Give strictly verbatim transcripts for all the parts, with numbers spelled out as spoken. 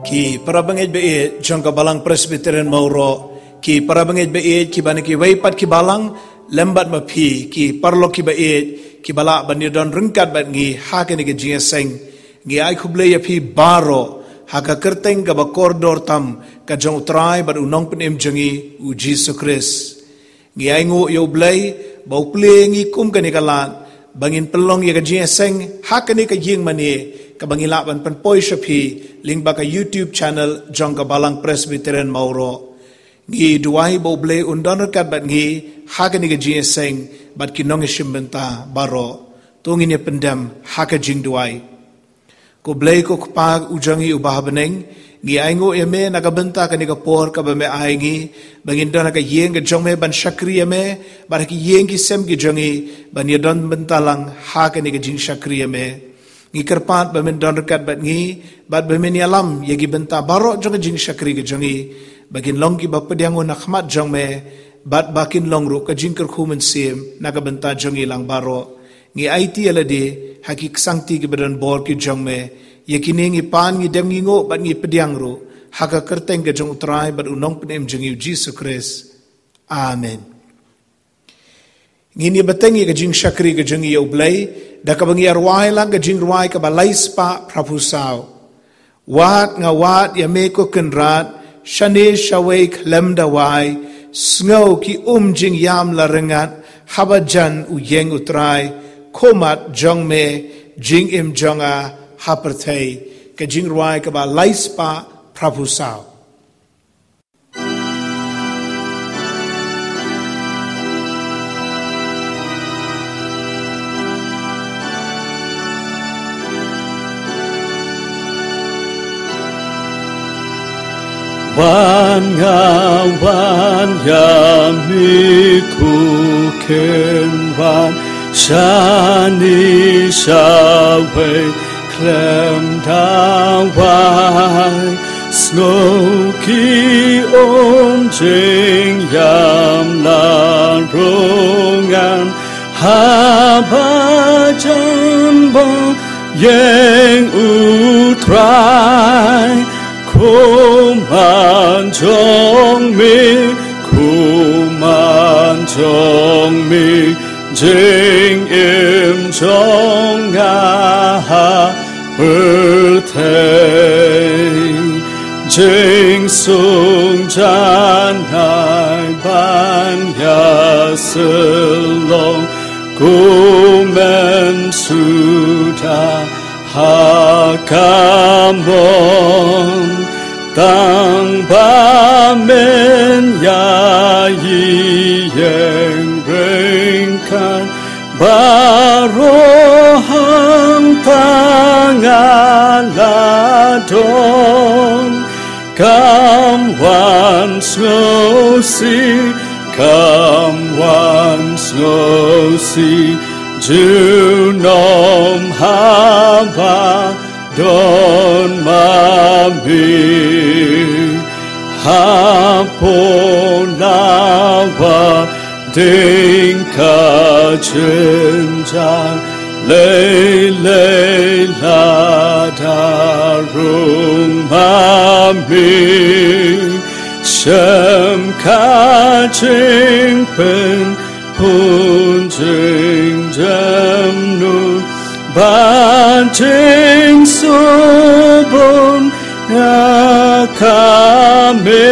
Ki para bangeit ba ïeit jong ka Balang Presbyterian Mawroh, ki para bangeit ba ïeit kiba na kiwei pat ki balang, lem bad ma phi, ki paralok kiba ïeit, kiba lah ban ïadon ryngkat bad ngi ha kane ka jingïaseng. Ngi ai khublei ïa phi baroh ha ka kyrteng kaba kordor tam ka jong U Trai bad U Nongpynim jong ngi, U Jisu Khrist. Ngi ainguh ïa U Blei ba u plie ïa ngi kum kane ka lad ba ngin pynlong ïa ka jingïaseng ha kane ka ïing mane kaba ngi lah ban pynpoi sha phi lyngba ka YouTube channel jong ka Balang Presbyterian Mawroh. Ngi duwai ba U Blei un don ryngkat bad ngi ha kane ka jingïaseng bad ki nongïashim bynta baroh. To ngin ïa pyndem ha ka jingduwai. Ko Blei ko Kpa u jong ngi uba ha bneng, ngi ainguh ïa me na ka bynta kane ka por kaba me ai ngi ba ngin don ha ka ïing ka jong me ban shakri ïa me, bad ha ki ïing ki sem ki jong ngi ban ïadon bynta lang ha kane ka jingshakri ïa me. Ngi kyrpad ba men don ryngkat bad ngi, bad ba men ïalam ïa ki bynta baroh jong ka jingshakri ka jong ngi, ba kin long kiba pdiang un ha khmat jong me, bad ba kin long ruh ka jingkyrkhu mynsiem na ka bynta jong ngi lang baroh. Ngi aiti ïa lade ha ki ksangti kiba don bor ki jong me. Ïa kine ngi pan, ngi dem, ngi nguh bad ngi pdiang ruh ha ka kyrteng ka jong U Trai bad U Nongpynim jong ngi, U Jisu Khrist. Amen. Ngin ïa bteng ïa ka jingshakri ka jong ngi ïa U Blei da kaba ngi ïa rwai lang ka jingrwai kaba lai spah phra phew saw. Wad nga wad ïa me ko Kynrad, shane shawei khlem da wai, sngew ki um jingïam la rngat, haba jan u ïeng U Trai, khmat jong me, jingim jong nga ha pyrthei. Ka jingrwai kaba lai spah phra phew saw. Wan nga wan ïa me ko Kynrad, shane shawei khlem da wai, sngew ki um jingïam la rngat, haba jan ba ïeng U Trai, khmat jong me, khmat jong me, jingim jong nga ha pyrthei. Jingsuk janai ban ïasyllok, kumne suda ha ka mon, tang ba men ïa ïeng ryngkat, baroh hangta nga la don. Kam wan sngewsih, kam wan sngewsih, junom haba don ma me. Hapoh la wan ding ka jynjar, lei lei lada rung ma me. Shem ka jingpynphone, jingjem nud bad jingsuk bun ïa ka me.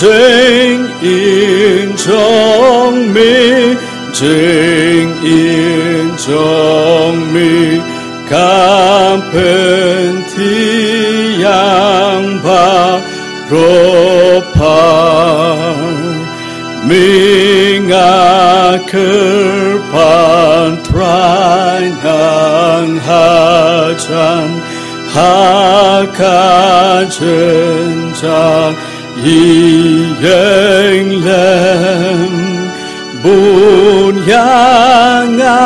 Jingim jong me, jingim jong me, ka pynthiang baroh phai. Me nga kyrpad Trai, nang hajan ha ka jynjar, ïeng lem bun ïa nga,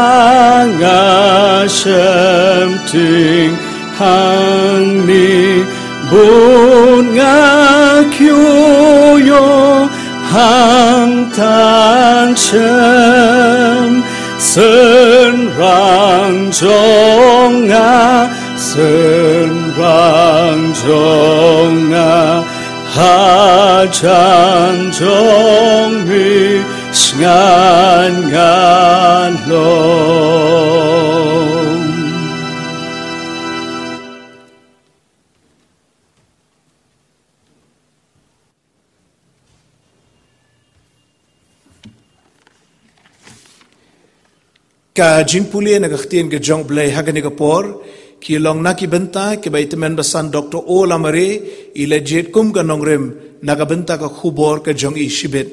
nga shemtieng hangne. Bun nga kyiuh ïoh hangta, shem synrang jong nga, Synrang jong nga hajan jong mi, sngan ngan long. Ka jingpule na ka ktien ka jong U Blei ha kane ka por ki long na ki bynta kiba i tymmen basan Doktor O. Lamare i la jied kum ka nongrim na ka bynta ka khubor ka jong i shibit.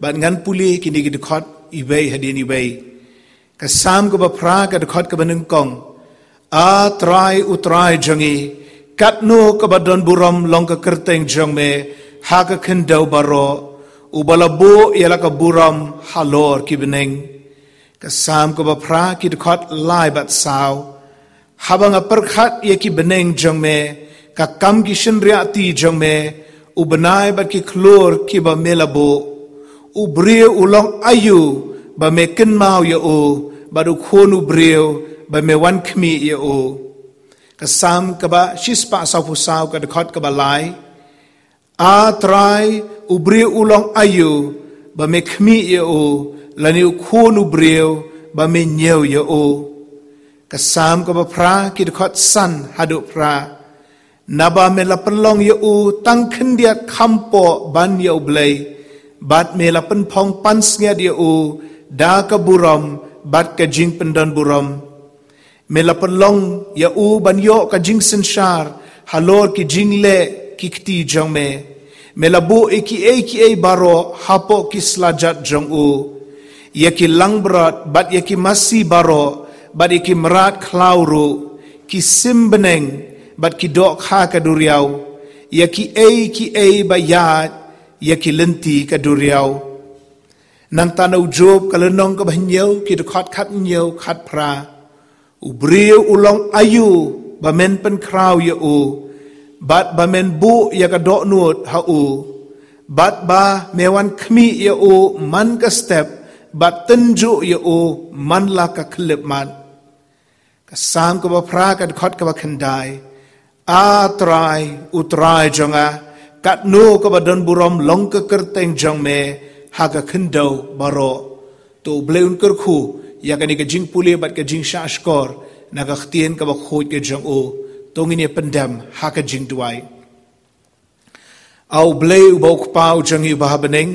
Bad ngan pule kine ki dkhot iwei hadien iwei. Ka Salm kaba phra, ka dkhot kaba nyngkong. A Trai, U Trai jong ngi, katno kaba don burom long ka kyrteng jong me ha ka khyndew baroh, uba la buh ïa la ka burom halor ki bneng. Ka Salm kaba phra, ki dkhot lai bad saw. Haba nga pyrkhat ïa ki bneng jong me, ka kam ki shynriah ti jong me, u bnai bad ki khlur kiba me la buh. U briew u long aïu ba me kynmaw ïa u, bad u khun u briew ba me wan khmih ïa u. Ka Salm kaba shispah sawphew saw, ka dkhot kaba lai. A Trai, u briew u long aïu ba me khmih ïa u, lane u khun u briew ba me ñiew ïa u. Ka Salm kaba phra, ki dkhot san haduh phra. Naba me la pynlong ïa u tang khyndiat kham poh ban ïa U Blei, bad me la pynphong pansngiat ïa u da ka burom bad ka jingpyndon burom. Me la pynlong ïa u ban ïoh ka jingsynshar halor ki jingleh ki kti jong me. Me la buh ïa kiei kiei baroh hapoh ki slajat jong u, ïa ki langbrot bad ïa ki masi baroh, bad ïa ki mrad khlaw ruh, ki sim bneng bad ki dohkha ka duriaw, ïa kiei kiei ba ïaid ïa ki lynti ka duriaw. Nangta na u Job, ka lynnong kaba hynñiew, ki dkhot khathynñiew, khatphra. U briew u long aïu ba men pynkhraw ïa u, bad ba men buh ïa ka dohnud ha u, bad ba me wan khmih ïa u man ka step, bad tynjuh ïa u man la ka khyllipmat. Ka Salm kaba phra, ka dkhot kaba khyndai. A Trai, U Trai jong nga, katno kaba don burom long ka kyrteng jong me ha ka khyndew baroh. To U Blei un kyrkhu ïa kane ka jingpule bad ka jingshahshkor na ka ktien kaba khuid ka jong u. To ngin ïa pyndem ha ka jingduwai. A U Blei uba U Kpa u jong ngi uba ha bneng,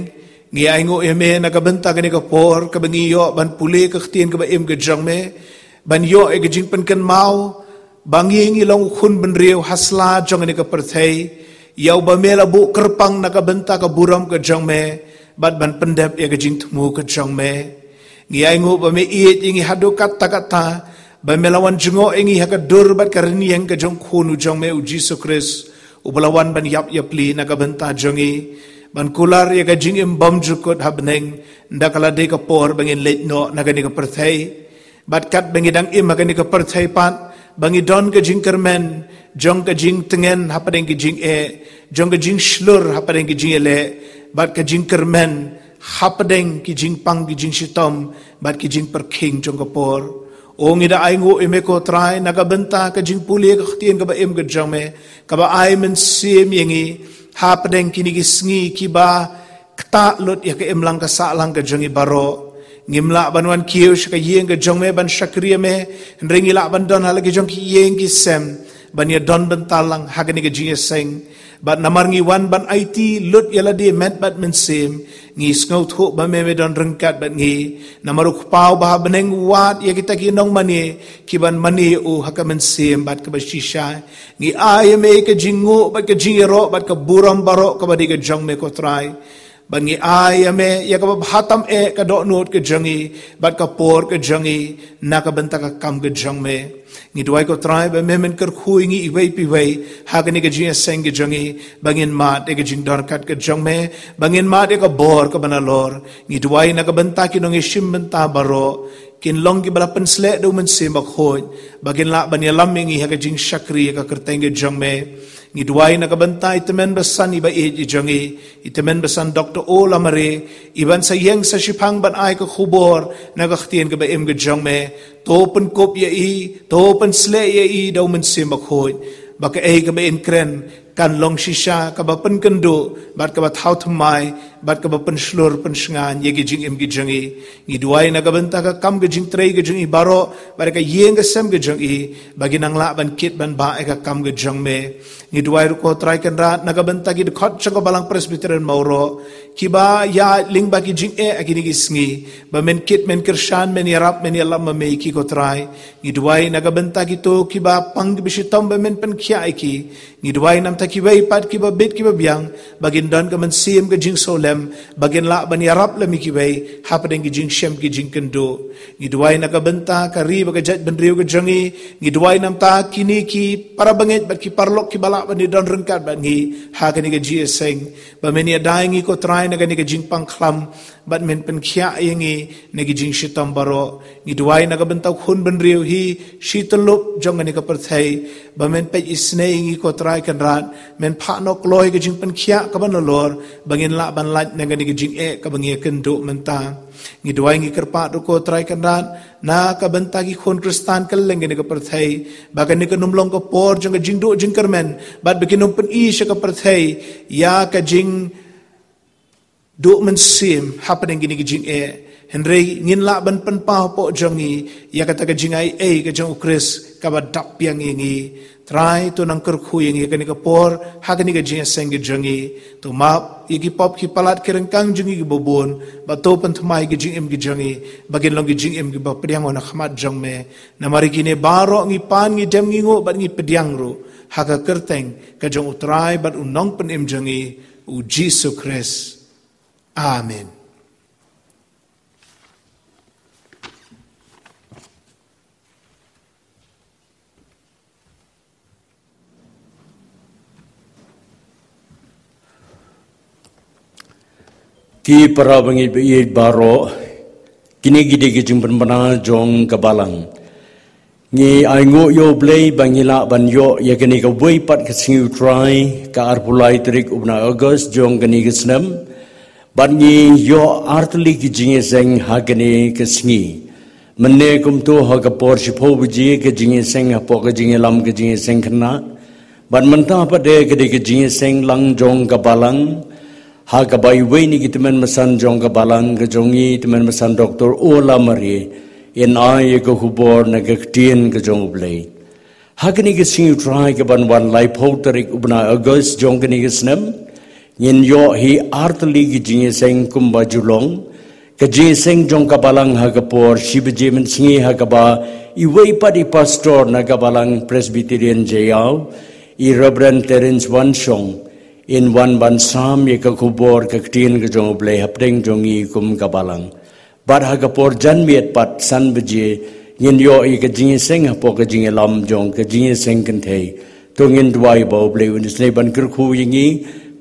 ngi ainguh ïa me na ka bynta kane ka por kaba ngi ïoh ban pule ka ktien kaba im ka jong me, ban ïoh ïa ka jingpynkynmaw ba ngi ngi long u khun bynriew ha sla jong kane ka pyrthei, ïa uba me la buh kyrpang na ka bynta ka burom ka jong me, bad ban pyndep ïa ka jingthmu ka jong me. Ngi ainguh ba me ïeit ïa ngi haduh katta katta, ba me la wan jngoh ïa ngi ha ka dur bad ka rynïeng ka jong u Khun u jong me U Jisu Khrist, uba la wan ban ïap ïapli na ka bynta jong ngi, ban kular ïa ka jingim bymjukut ha bneng, ynda ka la dei ka por ba ngin leit noh na kane ka pyrthei. Bad katba ngi dang im ha kane ka pyrthei pat, ba ngi don ka jingkyrmen jong ka jingtngen hapdeng ka jingeh, jong ka jingshlur hapdeng ka jingïaleh, bad ka jingkyrmen hapdeng ki jingpang ki jingshitom bad ki jingpyrkhing jong ka por. O, ngi da ainguh ïa me ko Trai na ka bynta ka jingpule ka ktien kaba im ka jong me, kaba ai mynsiem ïa ngi hapdeng kine ki sngi kiba ktah lut ïa ka imlang ka sahlang ka jong ngi baroh. Ngim lah ban wan kiew sha ka ïing ka jong me ban shakri ïa me, hynrei ngi lah ban don ha la ki jong ki ïing ki sem ban ïa don bynta lang ha kane ka jingïaseng. Bad namar ngi wan ban aiti lut ïa lade met bad mynsiem, ngi sngewthuh ba me me don ryngkat bad ngi. Namar U Kpa uba ha bneng u wad ïa kita ki nongmane ki ban mane ïa u ha ka mynsiem bad kaba shisha. Ngi ai ïa me ka jingnguh bad ka jingïaroh bad ka burom baroh kaba dei ka jong me ko Trai. Bad ngi ai ïa me ïa kaba bha tam eh ka dohnud ka jong ngi bad ka por ka jong ngi na ka bynta ka kam ka jong me. Ngi duwai ko Trai ba me men kyrkhu ïa ngi iwei pa iwei ha kane ka jingïaseng ka jong ngi, ba ngin mad ïa ka jingdon ryngkat ka jong me, ba ngin mad ïa ka bor kaba nalor. Ngi duwai na ka bynta ki nongïashim bynta baroh, kin long kiba la pynsleh da U Mynsiem Bakhuid, ba kin lah ban ïalam ïa ngi ha ka jingshakri ïa ka kyrteng ka jong me. Ngi duwai na ka bynta i tymmen basan i ba ïeit i jong ngi, i tymmen basan Doctor O Lamare, i ban sa ïeng sa shiphang ban ai ka khubor na ka ktien kaba im ka jong me. To pynkup ïa i, to pynsleh ïa i da u Mynsiem Bakhuid, ba kaei kaba in kren kan long shisha kaba pynkynduh bad kaba thaw thymmai bad kaba pynshlur pynshngaiñ ïa ki jingim ki jong i. Ngi duwai na ka bynta ka kam ka jingtrei ka jong i baroh bad ka ïing ka sem ka jong i, ba ki nang lah ban kit ban bah ïa ka kam ka jong me. Ngi duwai ruh ko Trai Kynrad na ka bynta ki dkhot jong ka Balang Presbyterian Mawroh, kiba ïaid lyngba ki jingeh ha kine ki sngi, ba men kit men kyrshan men ïarap men ïalam ma me ki ko Trai. Ngi duwai na ka bynta kito kiba pang kiba shitom ba men pynkhiah ïa ki. Ngi duwai namar kiwei pat kiba bit kiba biang, ba kin don ka mynsiem ka jingsngewlem, ba kin lah ban ïarap lem ïa kiwei hapdeng ki jingshem ki jingkynduh. Ngi duwai na ka bynta ka ri bad ka jaitbynriew ka jong i. Ngi duwai namar kine ki para bangeit bad ki paralok kiba lah ban ïadon ryngkat bad ngi ha kane ka jingïaseng, ba men ïada ïa ngi ko Trai na kane ka jingpang khlam, bad men pynkhiah ïa ngi na ki jingshitom baroh. Ngi duwai na ka bynta u khun bynriew hi shi tyllup jong kane ka pyrthei, ba men peit isynei ïa ngi ko Trai Kynrad, men phah noh kloi ka jingpynkhiah kaba nalor, ba ngin lah ban lait na kane ka jingeh kaba ngi ïakynduh mynta. Ngi duwai ngi kyrpad ruh ko Trai Kynrad na ka bynta ki khun Khristan kylleng kane ka pyrthei, ba kane kan ym long ka por jong ka jingduh jingkyrmen, bad ba kin ym pyni sha ka pyrthei ïa ka jing duh mynsiem hapdeng kine ki jingeh. Hynrei ngin lah ban pynpaw hapoh jong ngi ïa kata ka jingai ei ka jong u Khrist kaba dap biang ïa ngi. Trai to nang kyrkhu ïa ngi kane ka por ha kane ka jingïaseng ka jong ngi. To map ïa ki pop ki palat ki ryngkang jong ngi kiba bun, bad to pynthymmai ki jingim ki jong ngi, ba kin long ki jingim kiba pdiang na khmat jong me. Namar ïa kine baroh ngi pan ngi dem ngi nguh bad ngi pdiang ruh ha ka kyrteng ka jong u Trai bad u Nongpynim jong ngi, u Jisu Khrist. Amen. Ki para bangeit ba ïeit baroh, kine ki dei ki jingpynbna jong ka Balang. Ngi ainguh ïa u Blei ba ngi lah ban ïoh ïa kane kawei pat ka sngi u Trai, ka arphew lai tarik u bnai August jong kane ka snem. Bad ngi ïoh artylli ki jingïaseng ha kane ka sngi. Mynne kumto ha ka por shiphew baje ka jingïaseng hapoh ka jingïalam ka jingïaseng khynnah. Bad mynta pat de ka dei ka jingïaseng lang jong ka Balang, ha kaba iwei na ki tymmen basan jong ka Balang ka jong ngi, tymmen basan Doctor O Lamare, in ai ïa ka khubor na ka ktien ka jong u Blei. Ha kane ka sngi u Trai kaban wan laiphew tarik u bnai August jong kane ka snem, ngin ïoh hi artylli ki jingïaseng kumba ju long. Ka jingïaseng jong ka Balang ha ka por shi baje mynsngi ha kaba iwei pat i pastor na ka Balang Presbyterian Jaïaw, i Reverend Terence Wanshong, in wan ban sam ïa ka khubor ka ktien ka jong u Blei hapdeng jong ngi kum ka Balang. Bad ha ka por janmiet pat san baje ngin ïoh ïa ka jingïaseng hapoh ka jingïalam jong ka jingïaseng kynthei. To ngin duwai ba u Blei un isynei ban kyrkhu ïa ngi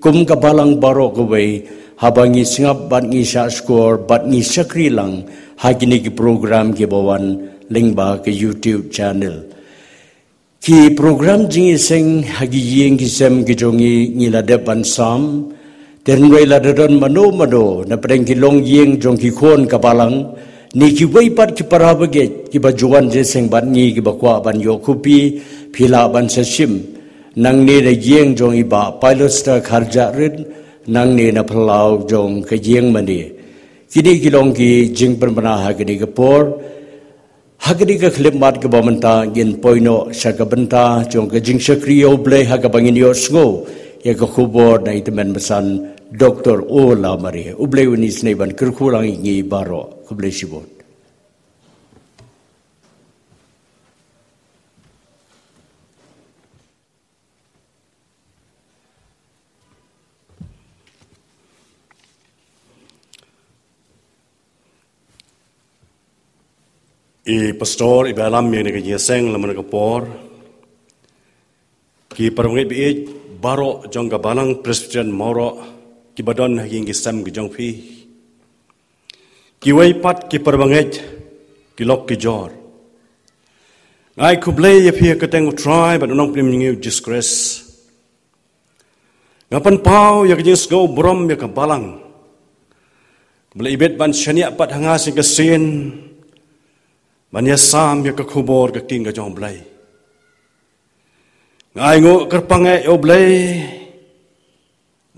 kum ka Balang baroh kawei, haba ngi sngap bad ngi shah shkor bad ngi shakri lang ha kine ki program kiba wan lyngba ka YouTube channel. Ki program jingïaseng ha ki ïing ki sem ki jong ngi ngi la dep ban sam. Te hynrei lada don mano mano na pdeng ki longïing jong ki khun ka Balang, ne kiwei pat ki para bangeit kiba ju wan jingïaseng bad ngi kiba kwah ban ïoh copy, phi lah ban sa shim. Nangne na ïing jong i Bah Piloster Kharjahrit, nangne na phyllaw jong ka ïing mane. Kine ki long ki jingpynbna ha kane ka por. Ha kane ka khyllipmat kaba mynta ngin poi noh sha ka bynta jong ka jingshakri ïa u Blei ha kaba ngin ïohsngew ïa ka khubor na i tymmen basan Doctor O Lamare. U Blei un isynei ban kyrkhu lang ïa ngi baroh. Khublei shibun. I pastor i ba ïalam ïa kane ka jingïaseng lem na ka por. Ki para bangeit ba ïeit baroh jong ka Balang Presbyterian Mawroh kiba don ha ki ïing ki sem ki jong phi. Kiwei pat ki para bangeit ki lok ki jor. Nga ai khublei ïa phi ha ka kyrteng u Trai bad u Nongpynim jong ngi u Jisu Khrist. Nga pynpaw ïa ka jingsngew burom ïa ka balang ba la ibit ban shaniah pat ha nga shisien ban ïasam ïa ka khubor ka ktien ka jong U Blei. Nga ainguh kyrpang ïa U Blei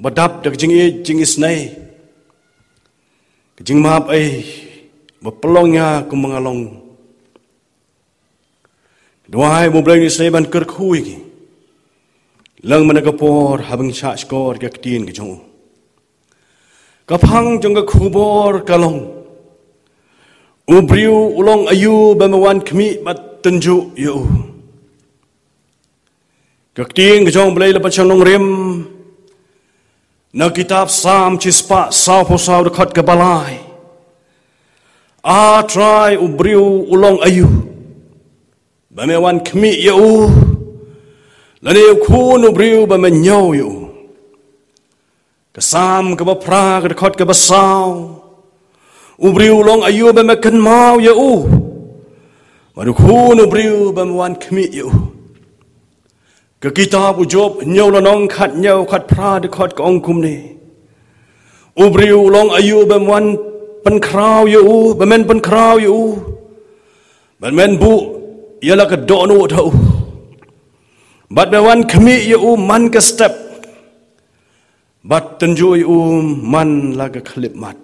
ba dap da ka jingïeit jingisnei, ka jingmap ei ba pynlong ïa nga kum ma nga long. Duwai ba U Blei un isnei ban kyrkhu ïa ngi lem mynta ka por haba ngi shah shkor ïa ka ktien ka jong u. Ka phang jong ka khubor ka long: U briew u long aïu ba me wan khmih bad tynjuh ïa u? Ka ktien ka jong U Blei la pynshong nongrim na kitab Salm shispah sawphew saw, dkhot kaba lai: A Trai, u briew u long aïu ba me wan khmih ïa u, lane u khun u briew ba me ñiew ïa u? Ka Salm kaba phra, ka dkhot kaba saw: U briew u long aïu ba me kynmaw ïa u, bad u khun u briew ba me wan khmih ïa u? Ka kitab u Job hynñiew lynnong, khathynñiew khatphra dkhot ka ong kumne: U briew u long aïu ba me wan pynkhraw ïa u, ba men pynkhraw ïa u, bad men buh ïa la ka dohnud ha u, bad me wan khmih ïa u man ka step, bad tynjuh ïa u man la ka khyllipmat?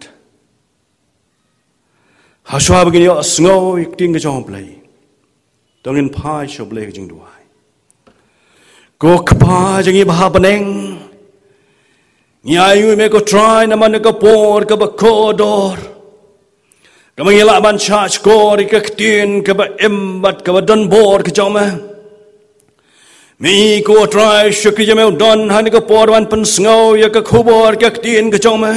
Hashwa ba ngin ïohsngew ïa ka ktien ka jong U Blei, to ngin phai sha U Blei ka jingduwai. Ko Kpa jong ngi ba ha bneng, ngi ainguh ïa me ko Trai namar kane ka por kaba kordor, kaba ngi lah ban shah shkor ïa ka ktien kaba im bad kaba donbor ka jong me. Me ko Trai, shakri jong me u don ha kane ka por ban pynsngew ïa ka khubor ka ktien ka jong me.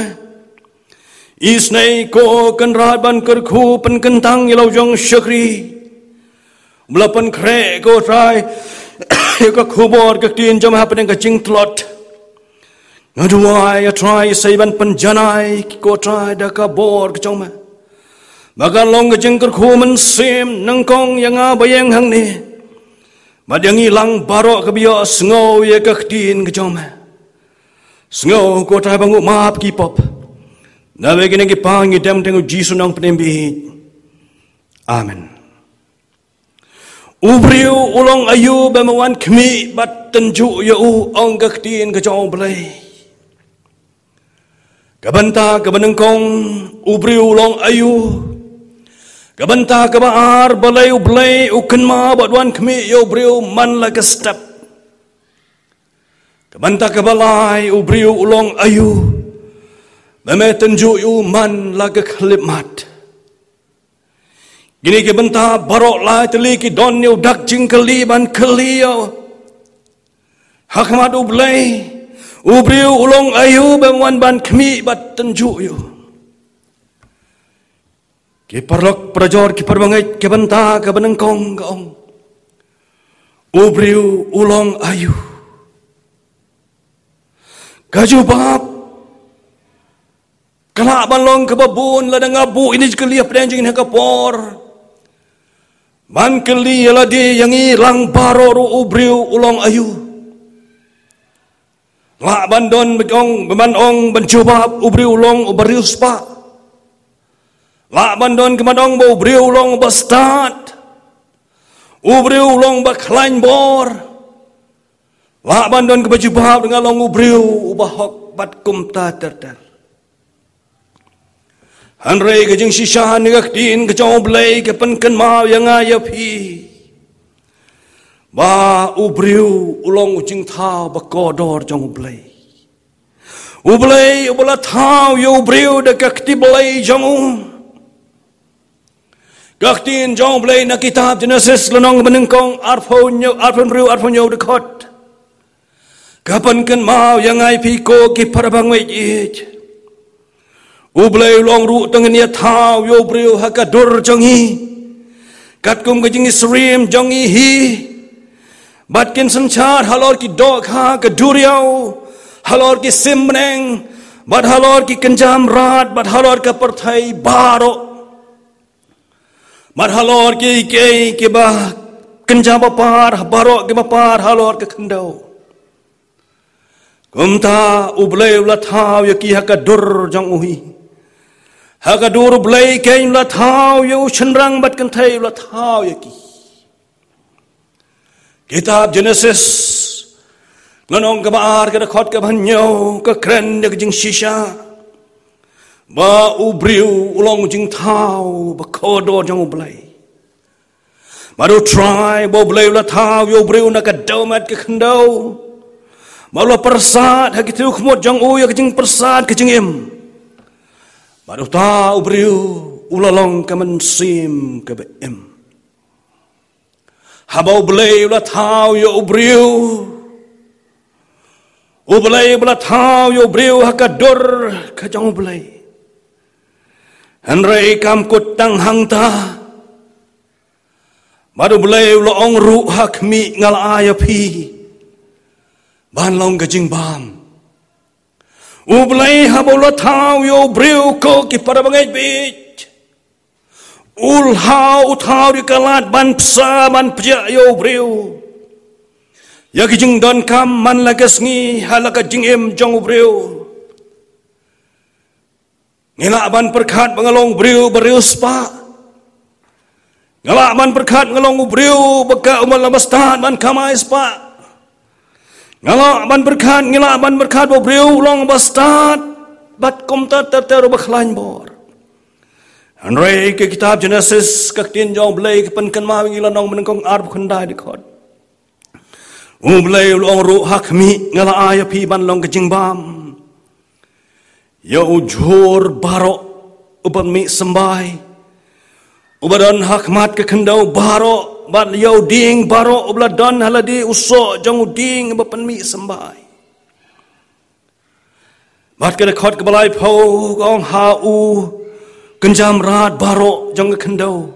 Isnei ko Kynrad ban kyrkhu pynkyntang ïa la u jong shakri ba la pynkhreh ko Trai ïa ka khubor ka ktien jong me hapdeng ka jingtlot. Nga duwai ïa Trai, isnei ban pynjanai ko Trai da ka bor ka jong me, ba kan long ka jingkyrkhu mynsiem nyngkong ïa nga ba ïeng hangne, bad ïa ngi lang baroh kiba ïohsngew ïa ka ktien ka jong me. Sngew ko Trai ba nguh map ki pop. Naba kine ki pang ngi dem teng ha u Jisu Nongpynim baieit. Amen. U briew u long aïu ba me wan khmih bad tynjuh ïa u, ong ka ktien ka jong U Blei. Ka bynta kaba nyngkong, u briew u long aïu? Ka bynta kaba ar, balei U Blei u kynmaw bad wan khmih ïa u briew man la ka step? Ka bynta kaba lai, u briew u long aïu ba me tynjuh ïa u man la ka khyllipmat? Kine ki bynta baroh lai tylli ki don ïa u dak jingkylli ban kylli ïa u ha khmat U Blei. U briew u long aïu ba me wan ban khmih bad tynjuh ïa u? Ki paralok parajor ki parabangeit, ka bynta kaba nyngkong ka ong, u briew u long aïu? Ka jubab ka lah ban long kaba bun lada nga buh ïa kine ki jingkylli hapdeng jong ngi ha kane ka por, ban kylli ïa lade ïa ngi lang baroh ruh, u briew u long aïu? Lah ban don ba ong, ban ong ban jubab, u briew u long uba riewspah. Lah ban don ka ban ong ba u briew u long uba stad, u briew u long uba khlaiñ bor. Lah ban don kaba jubab, nga long u briew uba hok bad kumta ter ter. Hynrei ka jingshisha na ka ktien ka jong U Blei ka pynkynmaw ïa nga ïa phi ba u briew u long u jingthaw ba kordor jong U Blei. U Blei uba la thaw ïa u briew da ka kti blei jong u. Ka ktien jong U Blei na kitab Jenesis lynnong ba nyngkong arphew hynñiew, arphew hynriew, arphew hynñiew dkhot, ka pynkynmaw ïa nga ïa phi ko ki parabangeit. U Blei u ong ruh, to ngin ïa thaw ïa u briew ha ka dur jong ngi, katkum ka jingsyriem jong ngi hi. Bad kin synshar halor ki dohkha ka duriaw, halor ki sim bneng, bad halor ki kynja mrad, bad halor ka pyrthei baroh, bad halor kiei kiei kiba kynja bapar, baroh kiba par halor ka khyndew. Kumta U Blei u la thaw ïa ki ha ka dur jong u hi. Ha ka dur U Blei keiñ u la thaw ïa u shynrang bad kynthei u la thaw ïa ki. Kitab Genesis, lynnong kaba ar, ka dkhot kaba hynñiew, ka kren ïa ka jingshisha ba u briew u long jingthaw ba kordor jong U Blei. Bad U Trai, ba U Blei u la thaw ïa u briew na ka dewmet ka khyndew. Bad u la pyrsad ha ki thiew khmut jong u ïa ka jingpyrsad ka jingim. Bad uta u briew u la long ka mynsiem kaba im. Haba U Blei u la thaw ïa u briew, U Blei u la thaw ïa u briew ha ka dur ka jong U Blei. Hynrei kam kut tang hangta. Bad U Blei u la ong ruh, ha khmih, nga la ai ïa phi ban long ka jingbam. U Blei haba u la thaw ïa u briew, ko ki para bangeit bad u lhau, u thaw ïa ka lad ban bsa, ban pdiah ïa u briew ïa ki jingdonkam man la ka sngi ha la ka jingim jong u briew. Ngi lah ban pyrkhat ba nga long u briew ba riewspah. Nga lah ban pyrkhat nga long u briew ba ka umar la bastad ban kamai spah. Nga lah ban pyrkhat, ngi lah ban pyrkhat ba u briew u long bastad bad kumta ter ter, u ba khlaiñ bor. Hynrei ka kitab Genesis, ka ktien jong U Blei ka pynkynmaw ïa ngi, lynnong banyngkong arphew khyndai, dkhot. U Blei u la ong ruh, ha khmih, nga la ai ïa phi ban long ka jingbam ïa u jhur baroh u ba pynmih symbai, u ba don ha khmat ka khyndew baroh, bad ïa u dieng baroh u ba la don ha lade, u soh jong u dieng u ba pynmih symbai. Bad ka dkhot kaba laiphew ka ong, ha u kynja mrad baroh jong ka khyndew,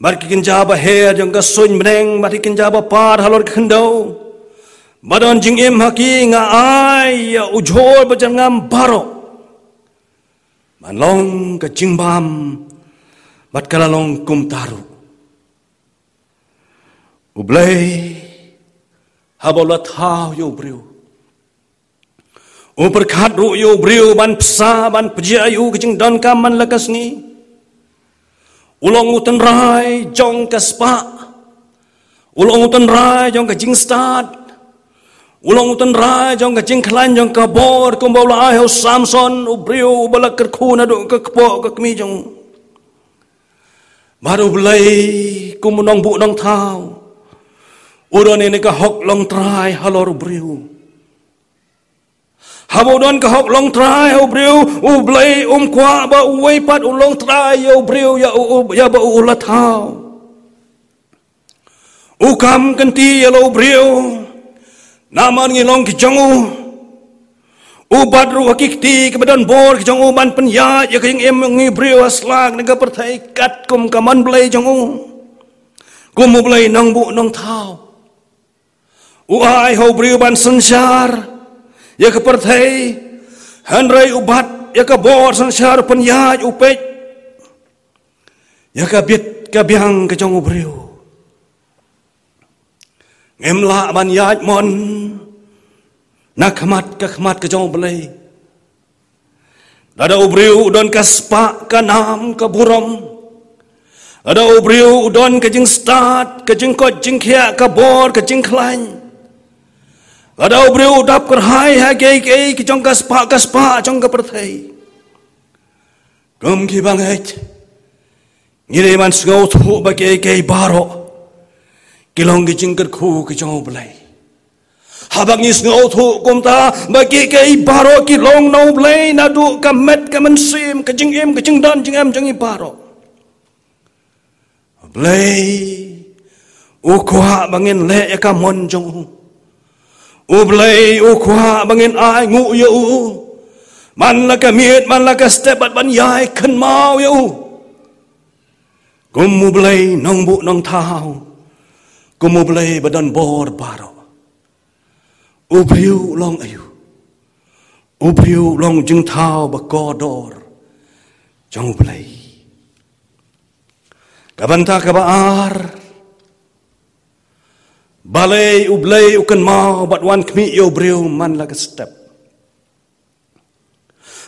bad ki kynja baher jong ka suiñ bneng, bad ki kynja bapar halor ka khyndew ba don jingim ha ki, nga ai ïa u jhur bajyrngam baroh ban long ka jingbam. Bad ka la long kumta ruh. U Blei haba u la thaw ïa u briew, u pyrkhat ruh ïa u briew ban bsa, ban pdiah ïa u ka jingdonkam man la ka sngi. U long u tynrai jong ka spah. U long u tynrai jong ka jingstad. U long u tynrai jong ka jingkhlaiñ jong ka bor, kumba u la ai ha u Samson, u briew u ba la kyrkhu naduh ka kpoh ka kmie jong u. Bad U Blei kum u nongbuh nongthaw, u don ïa ka hok long trai halor u briew. Haba u don ka hok long trai ha u briew, U Blei um kwah ba uwei pat u long trai ïa u briew, ïa u, ïa uba u la thaw. U kam kynti ïa la u briew, namar ngi long ki jong u. U bat ruh ha ki kti kiba don bor ki jong u ban pynïaid ïa ka jingim ngi briew ha sla ne ka pyrthei katkum ka mon Blei jong u. Kum U Blei nongbuh nongthaw, u ai ha u briew ban synshar ïa ka pyrthei, hynrei u bat ïa ka bor synshar, u pynïaid, u peit ïa ka bit ka biang ka jong u briew. Ngim lah ban ïaid mon na khmat ka khmat ka jong U Blei. Lada u briew u don ka spah, ka nam, ka burom, lada u briew u don ka jingstad, ka jingkoit jingkhiah, ka bor, ka jingkhlaiñ, lada u briew u dap kyrhai ha kiei kiei ki jong ka spah, ka spah jong ka pyrthei, kum ki bangeit, ngi dei ban sngewthuh ba kiei kiei baroh ki long ki jingkyrkhu ki jong U Blei. Haba ngi sngewthuh kumta ba kiei kiei baroh ki long na U Blei, naduh ka met, ka mynsiem, ka jingim, ka jingdon jingem jong ngi baroh, U Blei u kwah ba ngin leh ïa ka mon jong u. U Blei u kwah ba ngin ai nguh ïa u man la ka miet, man la ka step, bad ban ïai kynmaw ïa u kum U Blei nongbuh nongthaw, kum U Blei ba don bor baroh. U briew u long aïu? U briew u long jingthaw ba kordor jong U Blei. Ka bynta kaba ar, Balei U Blei u kynmaw bad wan khmih ïa u briew man la ka step?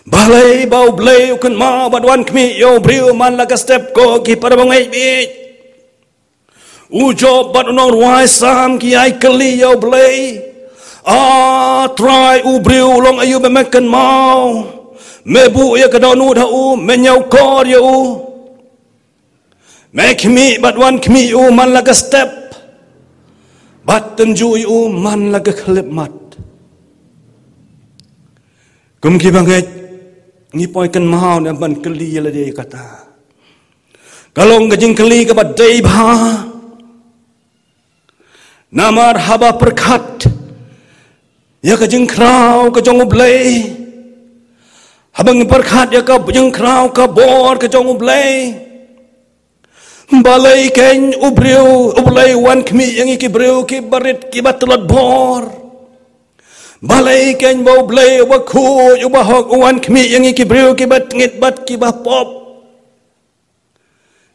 Balei ba U Blei u kynmaw bad wan khmih ïa u briew man la ka step, ko ki para bangeit? U Job bad u nongrwai Salm ki ai kylli ïa U Blei: A Trai, u briew u long aïu ba me kynmaw? Me buh ïa ka dohnud ha u, me ñiewkor ïa u. Me khmih bad wan khmih ïa u man la ka step, bad tynjuh ïa u man la ka khyllipmat. Kum ki bangeit, ngi poi kynmaw ne ban kylli ïa lade ïa kata. Ka long ka jingkylli kaba dei bha. Namar haba pyrkhat ïa ka jingkhraw ka jong U Blei, haba ngi pyrkhat ïa ka jingkhraw ka bor ka jong U Blei, balei keiñ u briew, U Blei u wan khmih ïa ngi ki briew kiba rit kiba tlot bor? Balei keiñ ba U Blei uba khuid uba hok u wan khmih ïa ngi ki briew kiba tngit bad kiba pop?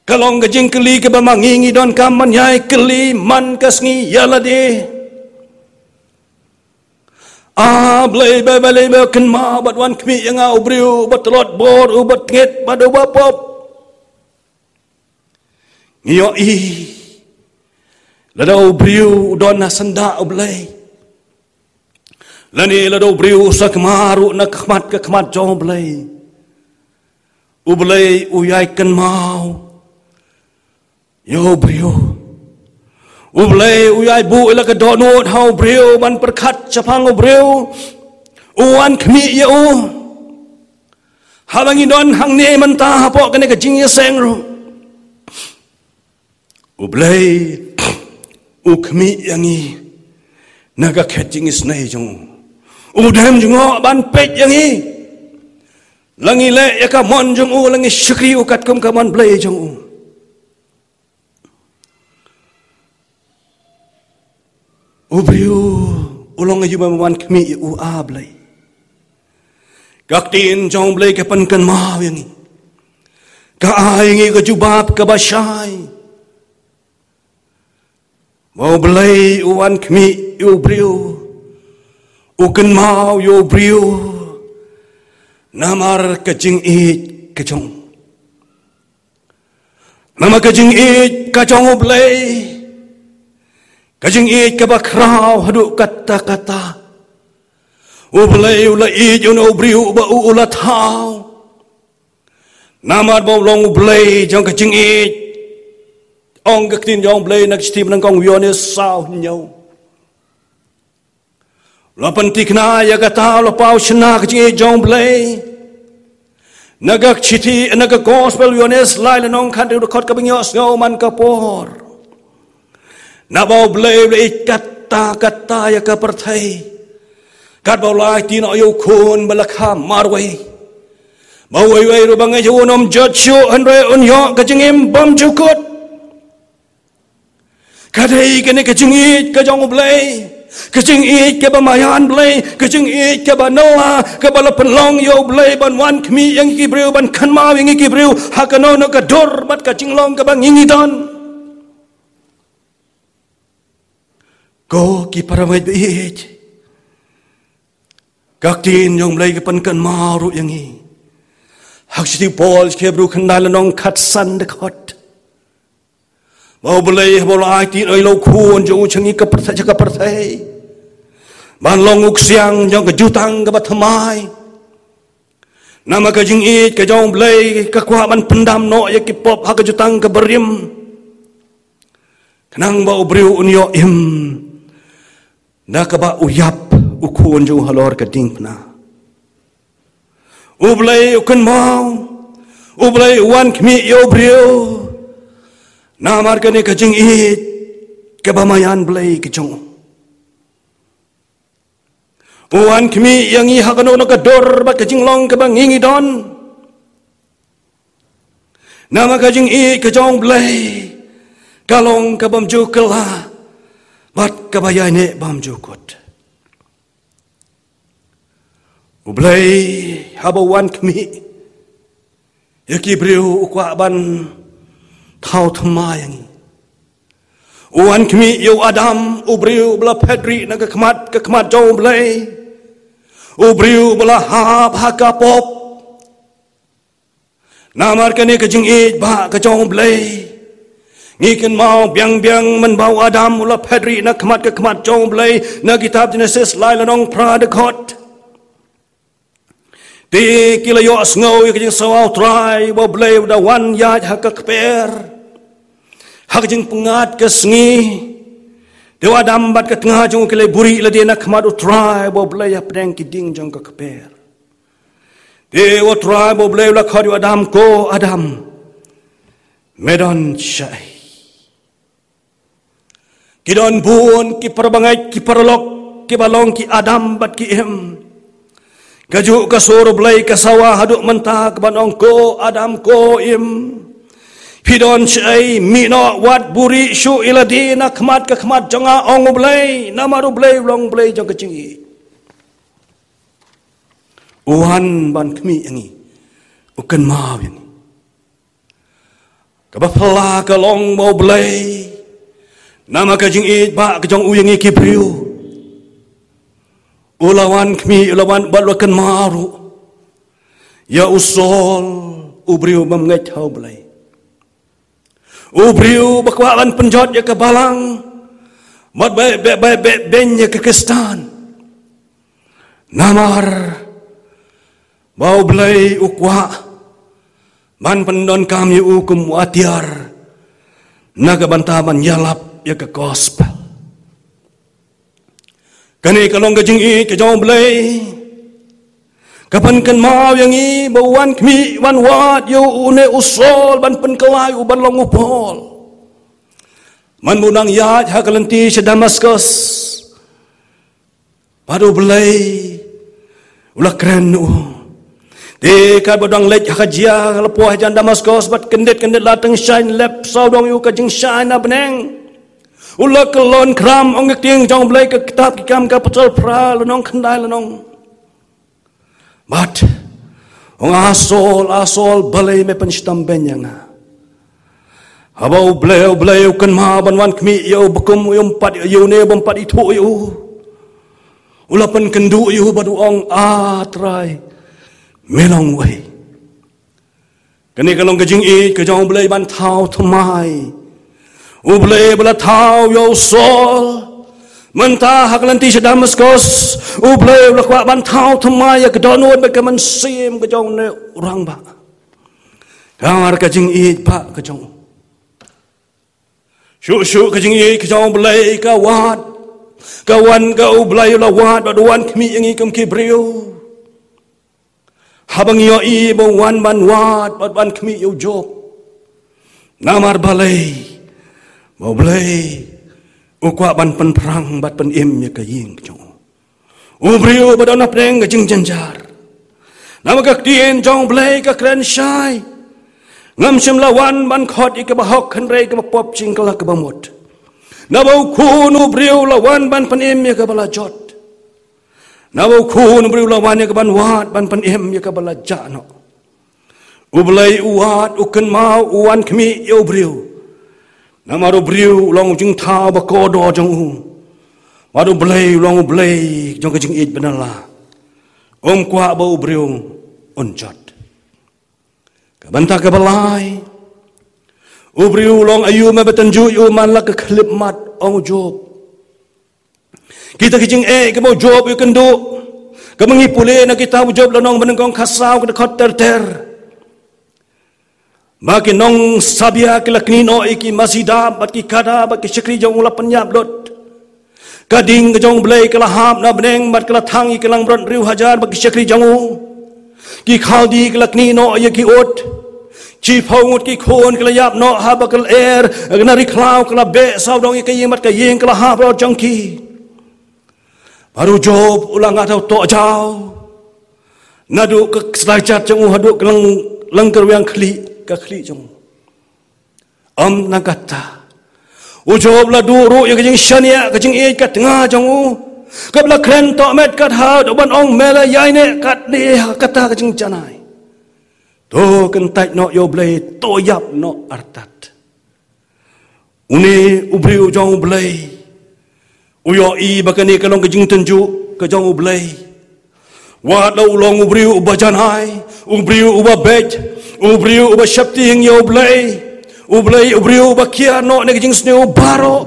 Ka long ka jingkylli kaba ma ngi ngi donkam ban ïai kylli man ka sngi ïa lade. A Blei, ba balei ba kynmaw bad wan khmih ïa nga, u briew uba tlot bor, uba tngit bad uba pop? Ngi ïohi lada u briew u don na syndah U Blei, lane lada u briew u sakma ruh na ka khmat ka khmat jong U Blei, U Blei u ïai kynmaw ïa u briew. U Blei u ïai buh ïa la ka dohnud ha u briew ban pyrkhat shaphang u briew, u wan khmih ïa u. Haba ngi don hangne mynta hapoh kane ka jingïaseng ruh, U Blei u khmih ïa ngi na ka khet jingisynei jong u. U dem jngoh ban peit ïa ngi, la ngi leh ïa ka mon jong u, la ngi shakri u katkum ka mon Blei jong u. U briew u long aïu ba me wan khmih ïa u, A Blei? Ka ktien jong U Blei ka pynkynmaw ïa ngi, ka ai ïa ngi ka jubab kaba shai, ba U Blei u wan khmih ïa u briew, u kynmaw ïa u briew namar ka jingïeit ka jong u. Namar ka jingïeit ka jong U Blei, ka jingïeit kaba khraw haduh katta katta. U Blei u la ïeit ïa u briew ba u, u la thaw. Namar ba u long U Blei jong ka jingïeit. Ong ka ktien jong U Blei na ka shithi nyngkong u Ïoannis saw hynñiew. La pynthikna ïa kata, la paw shna ka jingïeit jong U Blei. Na ka shithi, na ka gospel u Ïoannis lai lynnong khathynriew, dkhot kaba ngi ïohsngew man ka por. Naba U Blei u la ïeit katta katta ïa ka pyrthei, katba u la aiti noh ïa u khun ba la kha marwei, ba uwei uwei ruh ba ngeit ïa u un ym jot shuh, hynrei un ïoh ka jingim bymjukut. Ka dei kane ka jingïeit ka jong U Blei, ka jingïeit kaba maïan Blei, ka jingïeit kaba nylla, kaba la pynlong ïa U Blei ban wan khmih ïa ngi ki briew, ban kynmaw ïa ngi ki briew ha kano kano ka dur bad ka jinglong kaba ngi ngi don. Ko ki para bangeit ba ïeit, ka ktien jong U Blei ka pynkynmaw ruh ïa ngi ha ka shithi u Paul sha ki Hebru khyndai lynnong khatsan, dkhot, ba U Blei haba u la aiti noh ïa u khun jong u sha ngi, ka pyrthei, sha ka pyrthei, ban long u ksiang jong ka jutang kaba thymmai. Namar ka jingïeit ka jong U Blei ka kwah ban pyndam noh ïa ki pop ha ka jutang kaba rim, khnang ba u briew un ïoh im da kaba u ïap u khun jong u halor ka diengphna. U Blei u kynmaw, U Blei u wan khmih ïa u briew namar kane ka jingïeit kaba maïan Blei ka jong u. U wan khmih ïa ngi ha kano kano ka dur bad ka jinglong kaba ngi ngi don. Namar ka jingïeit ka jong U Blei ka long ka bymjukut bad kaba ïaineh bymjukut. U Blei haba u wan khmih ïa ki briew u kwah ban thaw thymmai ïa ngi. U wan khmih ïa u Adam, u briew ba la phet rieh na ka khmat, ka khmat jong U Blei. U briew ba la hap ha ka pop. Namar kane ka jingïeit ba ka jong U Blei. Ngi kynmaw biang biang mynba u Adam u la phet rieh na khmat, ka khmat jong U Blei, na kitab Genesis lai lynnong phra dkhot. Te ki la ïohsngew ïa ka jingsawa U Trai, ba U Blei u da wan ïaid ha ka kper ha ka jingpyngngad ka sngi. Te u Adam bad ka tnga jong u ki la buhrieh lade na khmat U Trai, ba U Blei hapdeng ki dieng jong ka kper. Te U Trai ba U Blei u la khot ïa u Adam, "Ko Adam, me don shaei?" Ki don bun ki parabangeit, ki paralok, ki ba long ki Adam bad ki Im. Kajuh ka sur U Blei ka sawa haduh mynta ka ban ong, "Ko Adam, ko Im, phi don shaei? Mih noh, wat buhrieh shuh ïa lade na khmat, ka khmat jong nga," ong U Blei, namar U Blei u long U Blei jong ka jingïeit. U wan ban khmih ïa ngi, u kynmaw ïa ngi. Kaba phylla ka long ba U Blei, namar ka jingïeit ba ka jong u ïa ngi ki briew, u la wan khmih, u la wan bad u la kynmaw ruh ïa u Saul, u briew bym ngeit ha U Blei. U briew ba kwah ban pynjot ïa ka balang, bad ba, ba, ba, ba, beiñ ïa ka Khristan. Namar ba U Blei u kwah ban pyndonkam ïa u kum u atiar na ka bynta ban ïalap ïa ka gospel. Kane ka long ka jingïeit ka jong U Blei, ka pynkynmaw ïa ngi ba u wan khmih, wan wad ïa une u Saul ban pynkylla ïa u ban long u Paul. Mynba u nang ïaid ha ka lynti sha Damaskus, bad U Blei u la kren ïa u. Te katba u dang leit ha ka jia, la poi hajan Damaskus, bad kyndit kyndit la tyngshaiñ lep sawdong ïa u ka jingshaiñ na bneng. U la kyllon khram, ong ka ktien jong U Blei, ka kitab Ki Kam ka pasal phra lynnong khyndai lynnong. Bad ong, "A Saul, a Saul, balei me pynshitom beiñ ïa nga?" Haba U Blei, U Blei u kynmaw ban wan khmih ïa u, ba kum u ym pat ïa une, bym pat ithuh ïa u, u la pynkynduh ïa u bad u ong, "A Trai, me long uei?" Kane ka long ka jingïeit ka jong U Blei ban thaw thymmai. U Blei ba la thaw ïa u Saul mynta ha ka lynti sha Damaskus, U Blei u la kwah ban thaw thymmai ïa ka dohnud bad ka mynsiem ka jong une u rangbah. Namar ka jingïeit ba ka jong u. Shuh shuh ka jingïeit ka jong U Blei ka wad, ka wan, ka U Blei u la wad bad u wan khmih ïa ngi kum ki briew. Haba ngi ïohi ba u wan ban wad bad ban khmih ïa u Job. Namar balei? Ba U Blei u kwah ban pynphrang bad pynim ïa ka ïing ka jong u. U briew ba don hapdeng ka jingjynjar. Namar ka ktien jong U Blei ka kren shai, "Ngam shym la wan ban khot ïa kaba hok, hynrei kaba pop, jingkylla kaba mut." Naba u Khun u briew la wan ban pynim ïa kaba la jot. Naba u Khun u briew la wan ïa ka ban wad, ban pynim ïa kaba la jah noh. U Blei u wad, u kynmaw, u wan khmih ïa u briew. Namar u briew u long u jingthaw ba kordor jong u. Bad U Blei u long U Blei jong ka jingïeit bad la, um kwah ba u briew un jot. Ka bynta kaba lai, u briew u long, "Aïu me ba tynjuh ïa u man la ka khyllipmat?" ong u Job. Kita ki jingeh kiba u Job u ïakynduh, kaba ngi pule na kitab u Job lynnong banyngkong khatsaw, ka dkhot ter ter, ba ki nongsabia ki la knieh noh ïa ki masi dap bad ki kada bad ki shakri jong u la pynïap lut. Ka ding ka jong U Blei ka la hap na bneng bad ka la thang ïa ki langbrot hynriew hajar bad ki shakri jong u. Ki Khaldi ki la knieh noh ïa ki ut. Shiphew ngut ki khun ki la ïap noh haba ka lyer na ri khlaw ka la beh sawdong ïa ka ïing bad ka ïing ka la hap rot jong ki. Bad u Job u la ngat ha u tohjaw, naduh ka slajat jong u haduh ka lyng, lyng kyrwiang khlieh, ka khlieh jong u. Ym tang kata, u Job la duh ruh ïa ka jingshaniah, ka jingïeit ka tnga jong u, kaba la kren tohmet kat haduh ban ong, "Me la ïaineh katne ha kata ka jingjanai. To kyntait noh ïa U Blei, to ïap noh artat." Une u briew jong U Blei u ïohi ba kane ka long ka jingtynjuh ka jong U Blei. Wat la u long u briew uba janai, u briew uba beit, u briew uba sheptieng ïa U Blei, U Blei, u briew uba kiar noh na ka jingsniew baroh.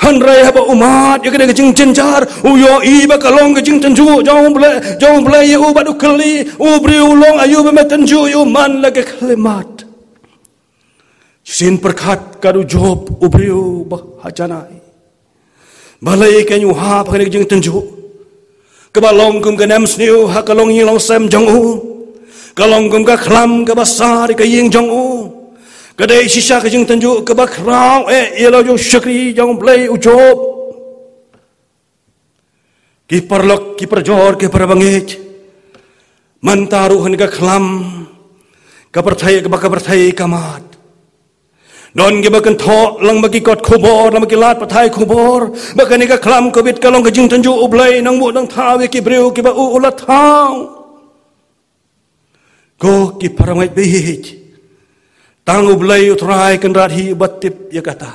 Hynrei haba u mad ïa kane ka jingjynjar, u ïohi ba ka long ka jingtynjuh jong U Blei, jong U Blei ïa u, bad u kylli, u briew u long aïu ba me tynjuh ïa u man la ka khyllipmat. Shisien pyrkhat kat u Job, u briew ba hajanai. Balei kein u hap ha kane ka jingtynjuh? Kaba long kum ka nemsniew ha ka longïing longsem jong u. Ka long kum ka khlam kaba sar ïa ka ïing jong u. Ka dei shisha ka jingtynjuh kaba khraw eh ïa la u shakri jong U Blei, u Job. Ki paralok, ki parajor, ki parabangeit, mynta ruh ha kane ka khlam, ka pyrthei, kaba ka pyrthei ka mad, don kiba kynthoh lang bad ki kot khubor, lang bad ki lad pathai khubor, ba kane ka khlam Covid ka long ka jingtynjuh U Blei, nang buh nang thaw ïa ki briew kiba u u la thaw. Ko ki parabangeit, tang U Blei U Trai Kynrad hi uba tip ïa kata.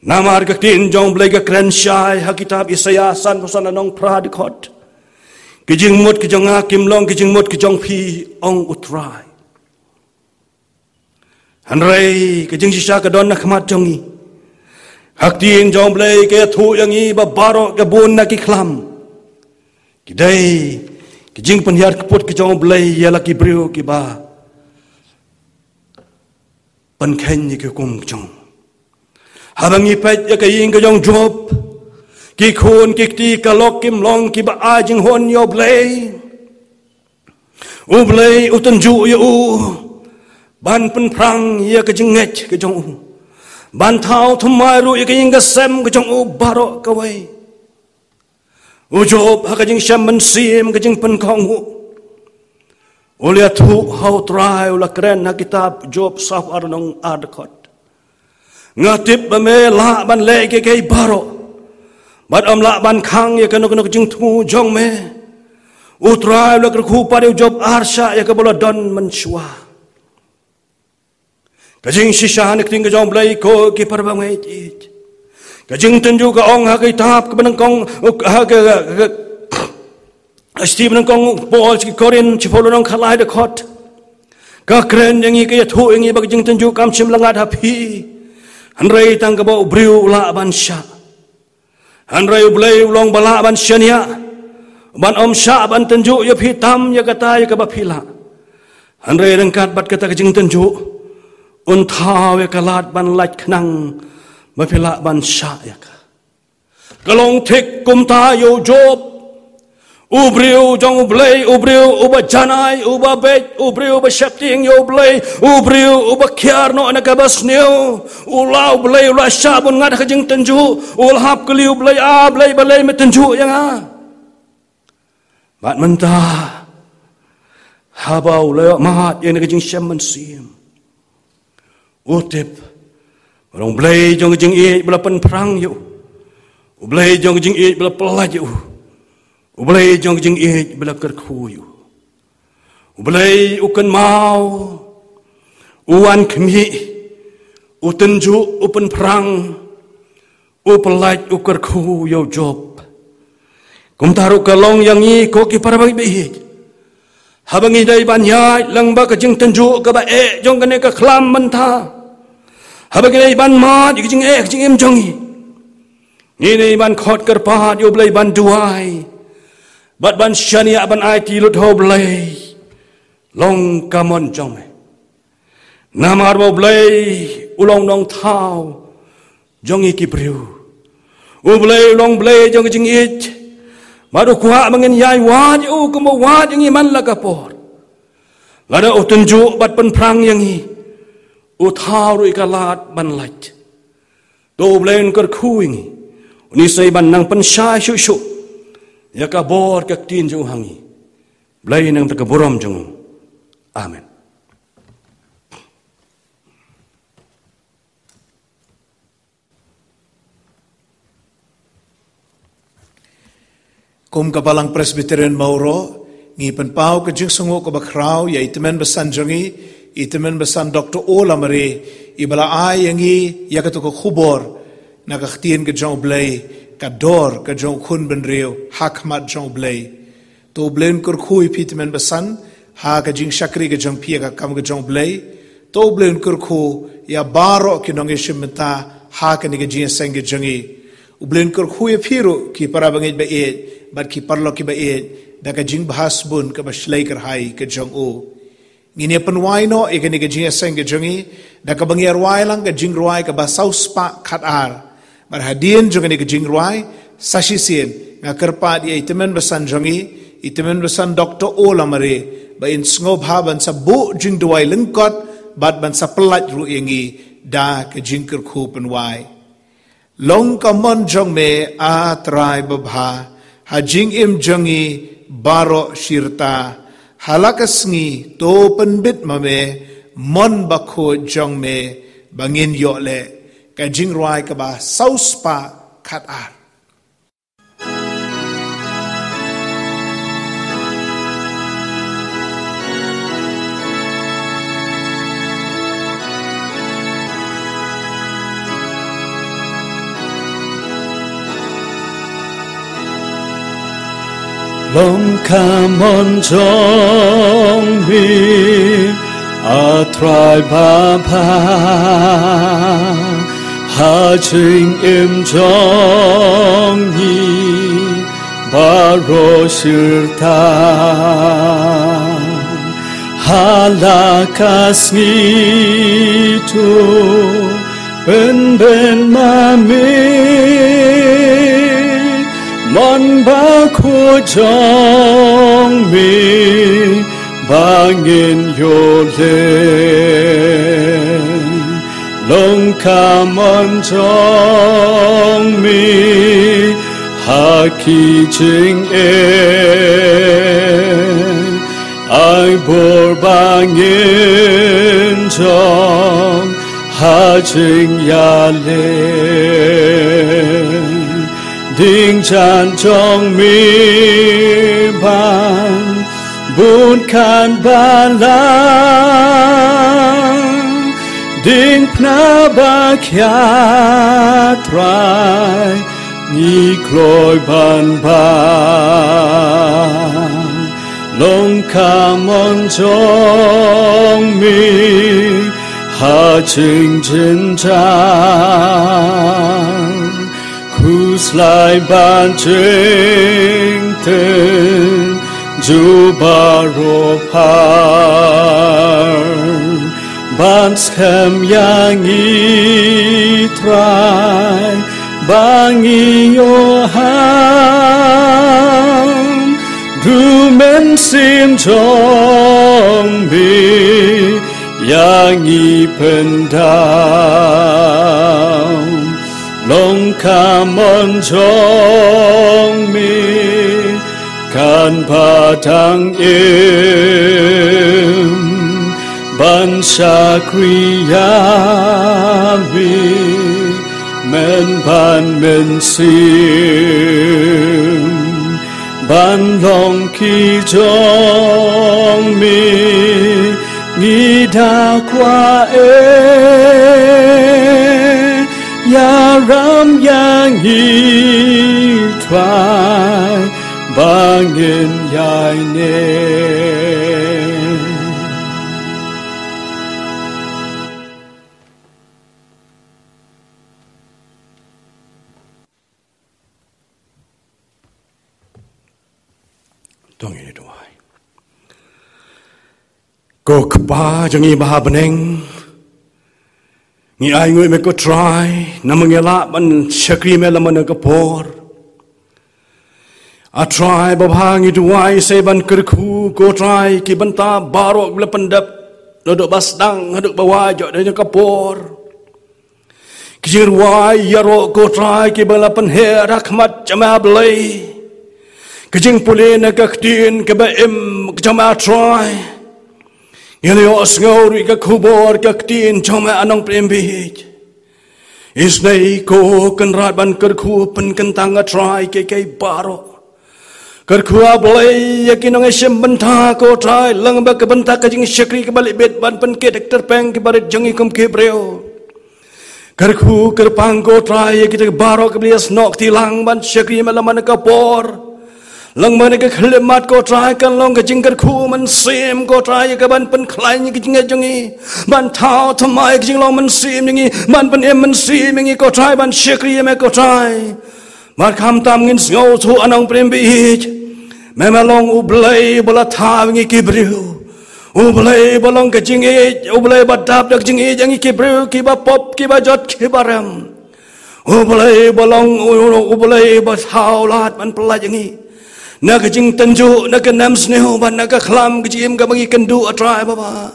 Namar ka ktien jong U Blei ka kren shai ha kitab Isaïah sanphew san, lynnong phra dkhot: Ki jingmut ki jong nga kim long ki jingmut ki jong phi, ong U Trai. Hynrei ka jingshisha ka don na khmat jong ngi. Ha ka ktien jong U Blei ka ïathuh ïa ngi ba baroh ka bun na ki khlam ki dei ki jingpynhiar kput ki jong U Blei ïa la ki briew kiba pynkheiñ ïa ki hukum ki jong u. Haba ngi peit ïa ka ïing ka jong u Job, ki khun ki kti ka lok kim long kiba ai jinghun ïa U Blei. U Blei u tynjuh ïa u ban pynphrang ïa ka jingngeit ka jong u, ban thaw thymmai ruh ïa ka ïing ka sem ka jong u baroh kawei. U Job ha ka jingshem mynsiem, ka jingpynkohnguh, u la ïathuh ha U Trai, u la kren ha kitab Job sawphew ar, lynnong ar dkhot: Nga tip ba me lah ban leh kiei kiei baroh, bad ym lah ban khang ïa kano kano ka jingthmu jong me. U Trai u la kyrkhu pat ïa u Job arshah ïa kaba u la don mynshuwa. Ka jingshisha na ka ktien ka jong U Blei, ko ki parabangeit, ka jingtynjuh ka ong ha ka kitab kaba nyngkong, ha ka, ka, ka, ka shithi ba nyngkong u Paul sha ki Korinth, shiphew lynnong khatlai dkhot, ka kren ïa ngi, ka ïathuh ïa ngi ba ka jingtynjuh kam shym la ngat ha phi, hynrei tang kaba u briew u lah ban shah. Hynrei U Blei u long ba lah ban shaniah, ban ym shah ban tynjuh ïa phi tam ïa kata ïa kaba phi lah. Hynrei ryngkat bad kata ka jingtynjuh, un thaw ïa ka lad ban lait khnang ba phi lah ban shah ïa ka. Ka long thik kumta ïa u Job, u briew jong U Blei, u briew uba janai, uba beit, u briew uba sheptieng ïa U Blei, u briew uba kiar noh na kaba sniew. U la, U Blei u la shah ban ngat ha ka jingtynjuh, u la hap kylli U Blei, A Blei, balei me tynjuh ïa nga? Bad mynta, haba u la ïoh mad ïa kane ka jingshem mynsiem, u tip ba long U Blei jong ka jingïeit ba la pynphrang ïa u, U Blei jong ka jingïeit ba la pyllait ïa u, U Blei jong ka jingïeit ba la kyrkhu ïa u. U Blei u kynmaw, u wan khmih, u tynjuh, u pynphrang, u pyllait, u kyrkhu ïa u Job. Kumta ruh ka long ïa ngi, ko ki parabangeit, haba ngi dei ban ïaid lang bad ka jingtynjuh kaba eh jong kane ka khlam mynta, haba ngi dei ban mad ïa ka jingeh ka jingim jong ngi, ngi dei ban khot kyrpad ïa U Blei, ban duwai bad ban shaniah, ban aiti lut ha U Blei. Long ka mon jong me. Namar ba U Blei u long u nongthaw jong ngi ki briew. U Blei u long Blei jong ka jingïeit, bad u kwah ba ngin ïai wad ïa u kumba wad ïa ngi man la ka por. Lada u tynjuh bad pynphrang ïa ngi, u thaw ruh ïa ka lad ban lait. To U Blei un kyrkhu ïa ngi, un isynei ban nang pynshai shuh shuh ïa ka bor ka ktien jong u ha ngi. Blei nang da ka burom jong u. Amen. Kum ka Balang Presbyterian Mawroh, Ngi pynpaw ka jingsngewnguh kaba khraw ïa i tymmen basan jong ngi, i tymmen basan Doktor O. Lamare, iba la ai ïa ngi ïa kato ka khubor na ka ktien ka jong U Blei, ka dor ka jong u khun bynriew ha khmat jong U Blei. To U Blei un kyrkhu ïa phi tymmen basan ha ka jingshakri ka jong phi ïa ka kam ka jong U Blei. To U Blei un kyrkhu ïa baroh ki nongïashim bynta ha kane ka jingïaseng ka jong ngi. U Blei un kyrkhu ïa phi ruh ki para bangeit ba ïeit bad ki paralok kiba ïeit da ka jingbha sbun kaba shlei kyrhai ka jong u. Ngin ïa pynwai noh ïa kane ka jingïaseng ka jong ngi da kaba ngi ïa rwai lang ka jingrwai kaba saw spah khat ar. Bad hadien jong kane ka jingrwai, sa shisien nga kyrpad ïa i tymmen basan jong ngi, i tymmen basan Doktor O. Lamare, ba in sngewbha ban sa buh jingduwai lyngkot bad ban sa pyllait ruh ïa ngi da ka jingkyrkhu pynwai. Long ka mon jong me, A Trai babha, ha jingim jong ngi baroh shirta. Ha la ka sngi to pynbit ma me mon bakhuid jong me ba ngin ïoh leh. Ka jingrwai kaba saw spah khat ar. Long ka mon jong me, A Trai babha, ha jingim jong ngi baroh shirta. Ha la ka sngi to pynbit ma me mon bakhuid jong me ba ngin ïoh leh. Long ka mon jong me ha ki jingeh, ai bor ba ngin jong ha jingïaleh. Ding jan jong me ban bun khan balang, ding pna ba khia Trai ngi kloi ban bang. Long ka mon jong me ha jingjynjar, khuslai ban jingtynjuh ju baroh phar, ban skhem ïa ngi Trai ba ngi ïoh ham. Du mynsiem jong me ïa ngi pyndam. Long ka mon jong me kan badang im ban shakri ïa me mynban mynsiem. Ban long ki jong me ngi da kwah eh, ïaram ïa ngi Trai ba ngin ïaineh. To ngin ïa duwai. Ko Kpa jong ngi ba ha bneng, ngi ainguh ïa me ko Trai namar ngi lah ban shakri me lem ïa ka por. A Trai babha, ngi duwai sa ban kyrkhu ko Trai ki bynta baroh ba la pyndep naduh ba sdang haduh ba wai jong kane ka por. Ki jingrwai ïaroh ko Trai kiba la pynheh ha khmat jong me A Blei. Ki jingpule na ka ktien kaba im jong me A Trai. Ngi la ïohsngew ruh ïa ka khubor ka ktien jong me A Nongpynim bieit. Isynei ko Kynrad ban kyrkhu pynkyntang A Trai kiei kiei baroh. Kyrkhu, ah Blei, ïa ki nongshim bynta, ko Trai, lyngba ka bynta ka jingshakri kaba leh bit ban pynkit ïa ki tyrpeng ki barit jong ngi kum ki briew. Kyrkhu kyrpang, ko Trai, ïa kita baroh kiba la ïasnoh kti lang ban shakri ïa me lyngba kane ka por. Lyngba kane ka khyllipmat, ko Trai, kan long ka jingkyrkhu mynsiem, ko Trai, ïa ka ban pynkhlaiñ ïa ki jingngeit jong ngi, ban thaw thymmai ïa ka jinglong mynsiem jong ngi, ban pynim mynsiem ïa ngi, ko Trai, ban shakri ïa me, ko Trai. Bad khamtam ngin sngewthuh, ah Nongpynim baieit, me, me long U Blei uba la thaw ïa ngi ki briew, U Blei uba long ka jingïeit, U Blei ba dap da ka jingïeit ïa ngi ki briew kiba pop, kiba jot, kiba rem. U Blei uba long U, U Blei uba thaw lad ban pyllait ïa ngi na ka jingtynjuh, na ka nemsniew bad na ka khlam ka jingim kaba ngi kynduh, ah Trai Baba.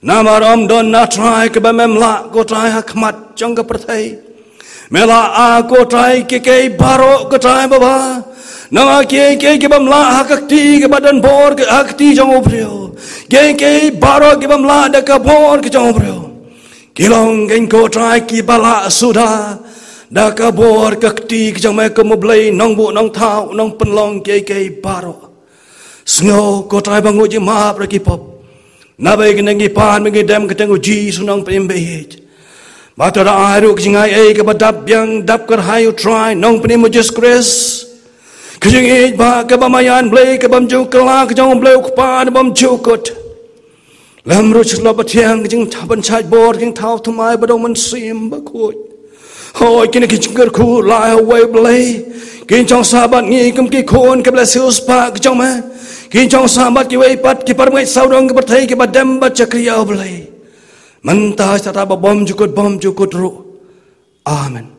Namar ym don, ah Trai, kaba mem lah, ko Trai, ha khmat jong ka pyrthei. Me lah, ah, ko Trai, kiei kiei baroh, ko Trai Baba. Namar kiei kiei kibym lah ha ka kti kaba don bor, ha ka kti jong u briew, kiei kiei baroh kibym lah da ka bor ka jong u briew, ki long kein, ko Trai, kiba lah suda da ka bor ka kti ka jong me kum U Blei nongbuh nongthaw, nongpynlong kiei kiei baroh. Sngew, ko Trai, ba ngi ju map ruh ki pop. Naba ïa kane ngi pan, ba ngi dem kyrteng U Jisu Nongpynim baieit. Bad to da ai ruh ka jingaiei kaba dap biang, dap kyrhai, U Trai Nongpynim U Jisu Khrist. Ka jingïeit ba kaba maïan Blei, kabym ju kylla, ka jong U Blei U Kpa uba ym ju kut. Lem ruh sha Tnat Bathiang, ka jingthaw ban shait bor, ka jingthaw thymmai ba don mynsiem bakhuid. Hooid, kine ki jingkyrkhu, la ai ha uwei U Blei, kin shong sah bad ngi kum ki khun kiba la siewspah ka jong me. Kin shong sah bad kiwei pat ki parabangeit sawdong ka pyrthei kiba dem bad shakri ïa U Blei mynta, shata bad bymjukut, bymjukut ruh. Amen.